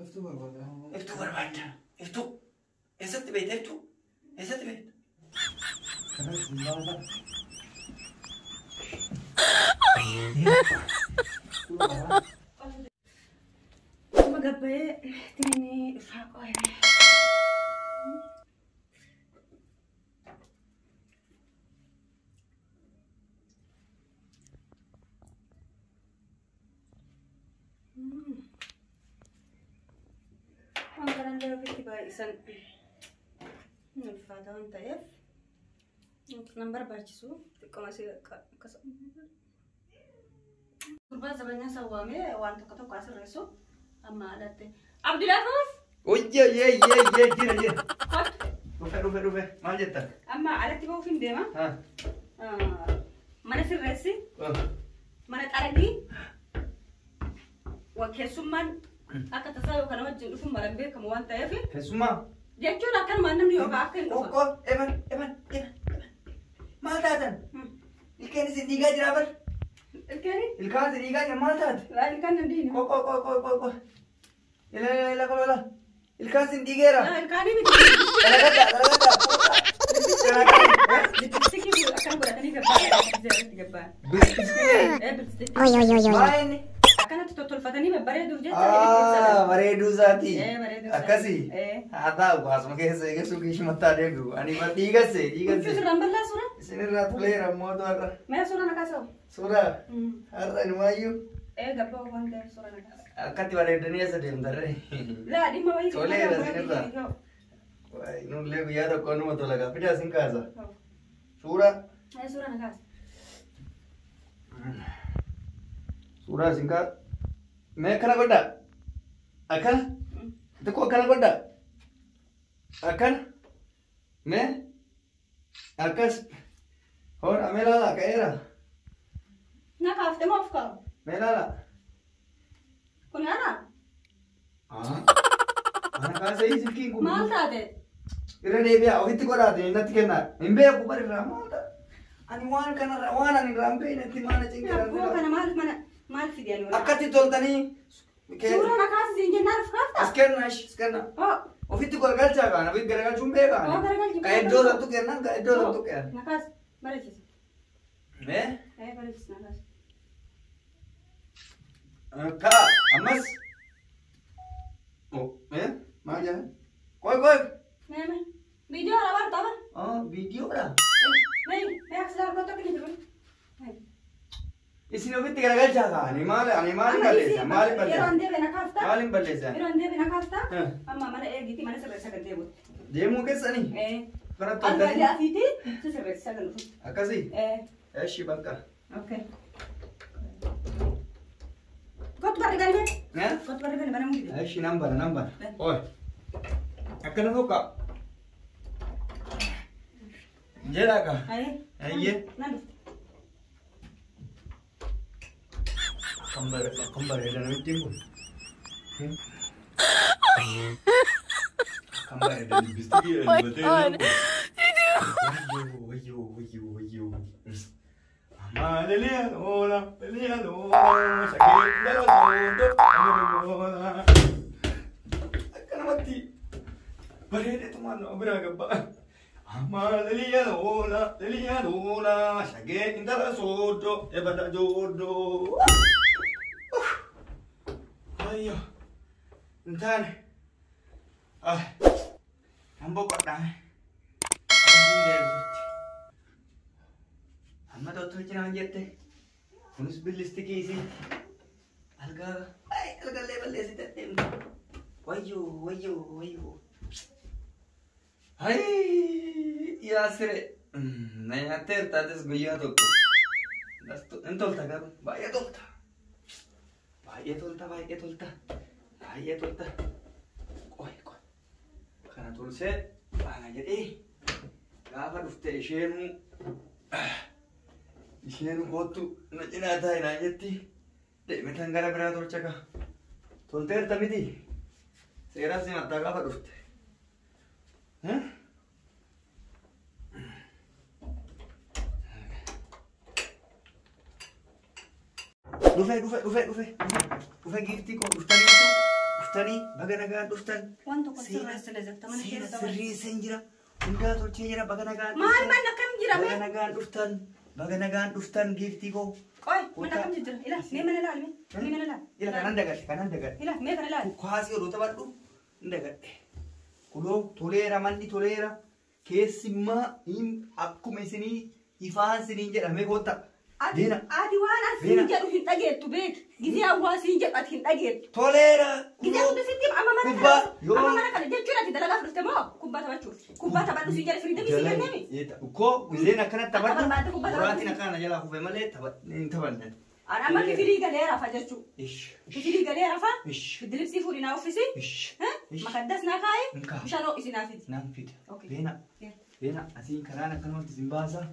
Iftuu barbaada. Iftuu barbaadda. Iftuu. Eessatti beekta iftuu? Eessatti beekta? Amma gabbayee tini dhufaa qo'ame. Waan kanallee ofitti baay'isan ulfaata waan ta'eef nan barbaachisu xiqqooma si akkas. Gurbaa zabanyaa sawwaamee waan tokko tokko asirreessu amma alatti. Abdulaafuuf! Oyye yee yee yee jira jira. Dhufe dhufe dhufe maal jettan? Amma alatti ba'uuf hin deema. Mana sirreessi, mana xaragii, keessummaan akka tasaa yookaan wajjin dhufuun malan beekamu waan ta'eef Keessummaa. jechuun akkanumaan namni yookaan akka hin dhufa. Qoqqoo eban eban eban eban. Maal taatan? Ilkeen isin dhiigaa jira bar. Ilkaani? Ilkaan isin dhiigaa jira maal taate? Laa ilkaan nan diina. Qoqqoo qoqqoo qoqqoo. Ila ila ila ila. Ilkaan isin dhiigeera. Laa ilkaanii miti. Dalagaddaa dalagaddaa. Dalagaddaa. Lippistikii akkana godhatanii gabbaan. Irratti gabbaan. Biskilee. Ee lippistikii. Maal inni? Akkanatti tottolfatanii babbareeduuf jecha Ah, bareeduu isaati. Ee, bareeduu isaati. Akkasii. Ee. Haa ta'u asuma keessa eegasuu kiishumattaa deebi'u. Ani bar dhiigasse Huccuu dhiigasse. sirraan bal'aa suura? Isinirraa toleera mootu har'a. Mee suura na kaasa'u? Suuraa har'a inumaayyuu Ee gabbaa waan ta'eef suura na kaasa. akkatti bareedanii eessa deemtarre. Laa dhimma wayii Toleera isinirraa. Waay, Nullee guyyaa tokko numa tola gaa fidaa isin kaasa. Suuraa. Ee suura na kaasa. Suuraa isin kaasa. Mee akkana godhaa. Akkana. Xiqqoo akkana godhaa. Akkana. Mee. Akkas. Hoodha mee laalaa ka'eera. Na kaaftee moo of kaa'u? Mee laalaa. Kun ana? Ana kaasee silkiin kun. Maal taate? Irra deebi'aa ofitti godhaate natti kennaa. Hin beeku bari irraa maal ta'a? Ani waan kanarra waan ani irraa hin beeknetti maana Abboo cinqiraan. kana maal mana maal fidi ani wala? Akkatti toltanii. Suura na kaasa siin jennaan of kaaftaa? As kenna ish as kenna. Hoo. Ofitti garagalchaa kaan ofitti garagalchuun beekaa. Hoo garagalchi. Ka iddoo santu kennan ka iddoo santu kennan. Na kaasa bareechisi. Mee? Ee bareechisi na kaasa. Ka ammas. Oh, eh? Maal jedhan? Qoy qoy. Mee mee. Viidiyoo alaa barta bara. Oh, viidiyoodha. Mee mee as laa kottu akka jiru. Isin ofitti garagalchaa kaani maal ani maal balleessa maal Yeroo balleessa an deebi'e na kaaftaa? maal balleessa Yeroo an deebi'e na kaaftaa? Eh. Amma mana eegiiti mana sirreessa kan deebi'utti. Deemuu keessanii Ee. kana Algaa toltanii asiiti si sirreessa kan dhufu. akkasii Ee. eshi bakka Okay. Kottu barri galmee. Eh? Kottu barri galmee mana mudite. Eshi nan bana nan bana oi akkana foqa jedhaa ka Ayee. Ayyee. Nan dhufte. Akkam bare akkam bareeda namittiin kun akkam bareeda lippistikii dibatee Wayyo wayyo wayyo wayyo. Amalelea lola, lelea lola, shakira lola, lola. Akkanumatti bareedeetumaan nama biraa gabbaa. Amalelea lola, lelea lola, shagee intala sooddoo, ebada jooddoo. Ayyo, hin taane. Ah, nan boqodhaa. Asiin deebisutti. Amma tottolchi naan jette. Kunis billistikii isiiti. Algaa, ay, algaallee balleessite deemte. Wayyoo, wayyoo, wayyoo. Ay, yaa siree. Na nyaatteerta atis guyyaa tokko. Hin tolta garuu, baay'ee tolta. Baay'ee tolta, baay'ee tolta. Baay'ee tolta. Qoy, qoy. Kana tolsee baana jedhee gaafa dhufte isheenuu isheenuu koottu na cinaa taa'i naan jetti deemitan gara biraa tolcha ka. Tolteerta miti. Seeraan simattaa gaafa dhufte. Dhufe dhufe dhufe dhufe dhufe giiftii koo dhuftaniitu Dhuftanii baga nagaan dhuftan. Waan tokko sirreessine jetta mana Seera keessa. sirreesseen jira. Hundaa tolchee jira baga nagaan. Maal manni akkam jira Baga mee? nagaan dhuftan. Baga nagaan dhuftan giiftii koo. Qoy mana akkam jira? Ila mee mana ilaali mee? Mee mana ilaali. Ila kanan dagadhe kanan dagadhe. Ila mee kana ilaali. Kuwaasii odoo taphadhu hin dagadhe. Kunoo toleera manni toleera. Keessimmaa hin akkuma isinii ifaan isiniin jedhame kottaa. Deena. Ati waan asiin Beena. jedhu hin dhageettu beeki. Gizee hawaasiin jedhu ati hin dhageettu. Toleera. Gizee hundi sitti amma mana Kubbaa kana yoo amma mana kana jechuun ati dalagaaf dhufte moo kubbaa taphachuuf? Kubbaa taphadhu siin jedhe firiidamii siin kennemi. Koo gizeen akkanatti Akka taphadhu. barbaadde kubbaa taphadhu. Boraatiin akkana jalaa kufe malee hin taphanne. Ani amma kifirii galee rafa jechuu. Ish. Kifirii galee rafa. Ish. Dilibsii fuudhi naa uffisi. Ish. Ish. Makaddas naa kaa'i. Hin kaa'a. Bishaan ho'isi naa fidi. Nan fida. Okay. Beena. Yeah. Beena asiin karaan akkanumatti isin baasa.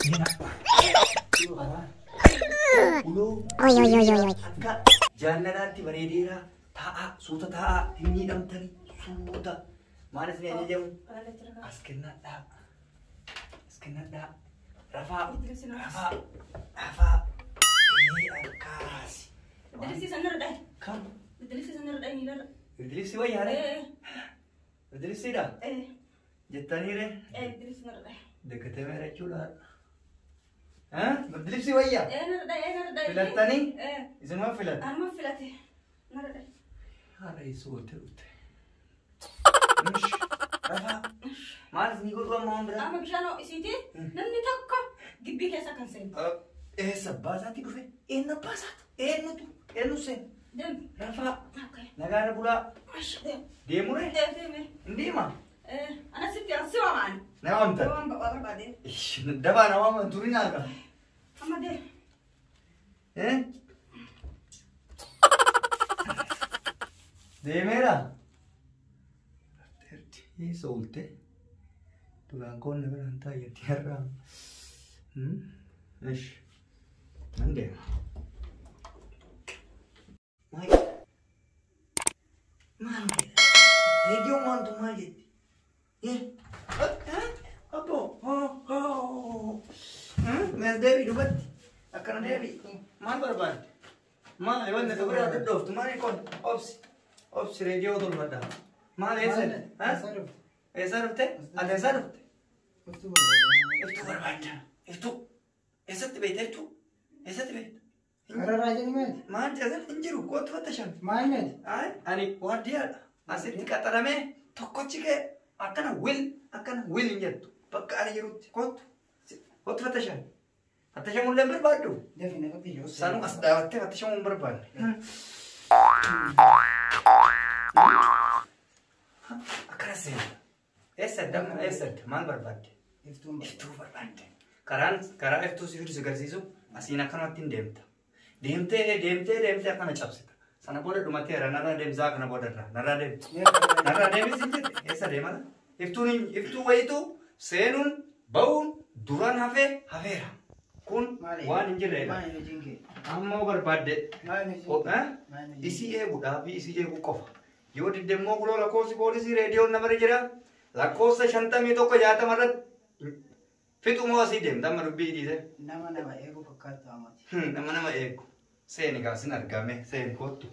Beena. Uloo. Oi, oi, oi, oi, oi. Akka jaalalaatti bareedeera taa'aa suuta taa'aa hin miidhamtani suuta. Maal isin ajajamu? As kennadhaa. As kennadhaa. Rafaa. Rafaa. Rafaa. Ee akkaasi. Dilibsii sanarra dhahi. Kam? Dilibsii sanarra dhahi miilarra. Idilibsi wayyaare? Ee Idilibsiidha? ee Jettaniire? ee dilibsii narra dhahi. Dagatamee jechuudha. Idilibsi wayyaa? Ee narra dhahi ee narra dhahi. Filattanii? Ee Isinuma filatte? anuma filate narra dhahi. Haadha eessa oolte dhufte? Rafaa. Maal isinii godhu amma waan biraa? Amma bishaan ho'isiiti namni tokko gibbii keessa kan seenu. Eessa abbaa isaatti dhufe? Eenyu abbaa isaati? Eenyutu? Eenyu seenu? Deemi. Rafaa. Okay. Nagaarra bulaa. Ash deemi. Deemure? Ee deemi. Hin deema? Ee ana sitti an si waamaani. Na waamtan? Waan ba'aa barbaade. Dabaa na waaman turinaa qaba. Amma deemi. Eh? Deemeera? Eessa oolte? Duraan koon na biraan taa'etti har'a. Ish. Nan deema. Maal jedha? Maal jedha? Reediyoon maaltu maal jetti? Eh? Abbo! Hoo! Hoo! Mees deebii duubatti. Akkana deebii. Maal barbaadde? Maal wanni isa biraa dhudhooftu maal kun? Obsi. Obsi reediyoo tolfadha. Maal eessa? Eessa dhufte? Ati eessa dhufte? Iftuu barbaadda. Iftuu. Eessatti beekta iftuu? Eessatti beekta? Maal jedhan hin jiru kootu fattashan. Ani waardiyaadha. Asitti qaxaramee tokkochi kee akkana wil akkana wil hin jettu. Bakka ani jirutti kootu. Kootu fattashan. Fattashamullee hin barbaaddu. Sanuu as dhaabattee fattashamuu hin barbaadne. Akkana seena. Eessa damma eessa maal barbaadde? Iftuu barbaadde. Karaan karaa iftuu si fidu si agarsiisu asiin akkanumatti hin deemta. Deemtee deemtee deemtee akkana cabsita. Sana booda dhumateera narraa deemsaa kana booda irraa narraa deemti. Narraa deemis hin jette eessa deemala? Iftuun iftuu wayitu seenuun ba'uun duraan hafee hafeera. Kun waan hin jirredha. Amma hoo barbaadde isii eeguudhaa fi isii eeguu qofa. Yoo didde immoo kuloo lakkoofsi poolisii reediyoon nama jira. Lakkoofsa 51 60 irratti fixu moo asii deemta amma dubbii dhiise. Nama nama eegu fakkaatu amati. Nama nama eegu. Seeni kaasin argame seeni kottu.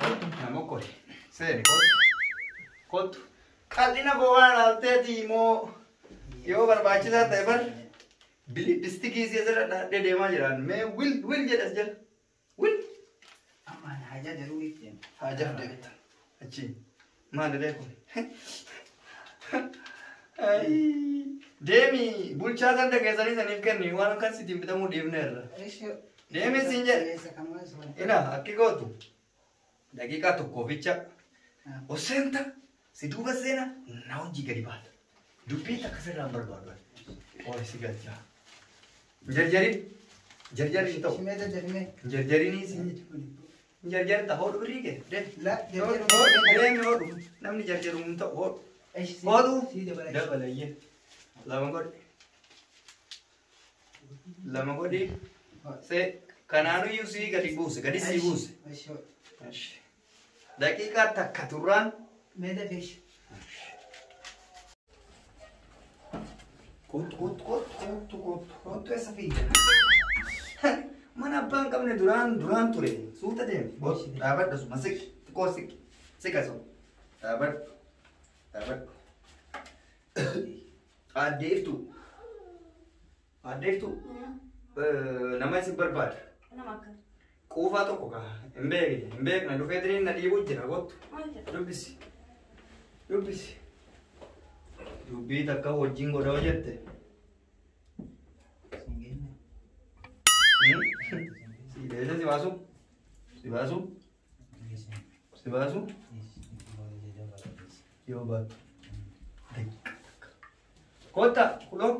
Kottu nama kori. Seeni kottu. Kottu. Qal'ina koo waan ilaalteeti moo yoo barbaachisaa ta'e bar bilistikii isii asirra dhaadhee deemaa jiraan. Mee wil wil jedhas jala. Wil. Amma haja daruu deema. Hajaaf deemta. Achi. Maal jedhee kun? Deemi bulchaa ganda keessanii saniif kenni waan akkas ittiin bitamuu dhiifneerra. Deemi siin jedhe. Ina akki gootu daqiiqaa tokkooficha oseenta si duuba seena na hojii gadi baata. Dubbii takka sirraan barbaadu. Ol si galchaa. Jarjarin jarjarin hin ta'u. Jarjarinii siin jedhe. Jarjarta hodhu birrii kee. Deemi hodhu namni jarjaru hin ta'u hodhu. Hodhu dabalayyee. Lama godhi. Lama godhi. Se kanaanuyyuu sii gadi buuse gadi sii buuse. Daqiiqaa takka turraan. Kottu kottu kottu kottu kottu kottu eessa fiigda? Mana abbaa hin qabne duraan duraan ture. Suuta deemi. Dhaabadhu suma siqi. Xiqqoo siqi. Siqa sun. Dhaabadhu. Dhaabadhu. Aaddee Iftuu. Aaddee Iftuu. Nama isin barbaada. Nama akkam. Quufaa tokko kaa. Hin beekne. Hin beekne. Dhufee diriin na dhiibuu jira. Kottu. Maal jedha? Dubbisi. Dubbisi. Dubbii takka wajjin godha hojjette. Sin genne. Si deessa si baasu. Si baasu. Si baasu. Yoo baatu. Daqiiqa takka. Kotta kuloo.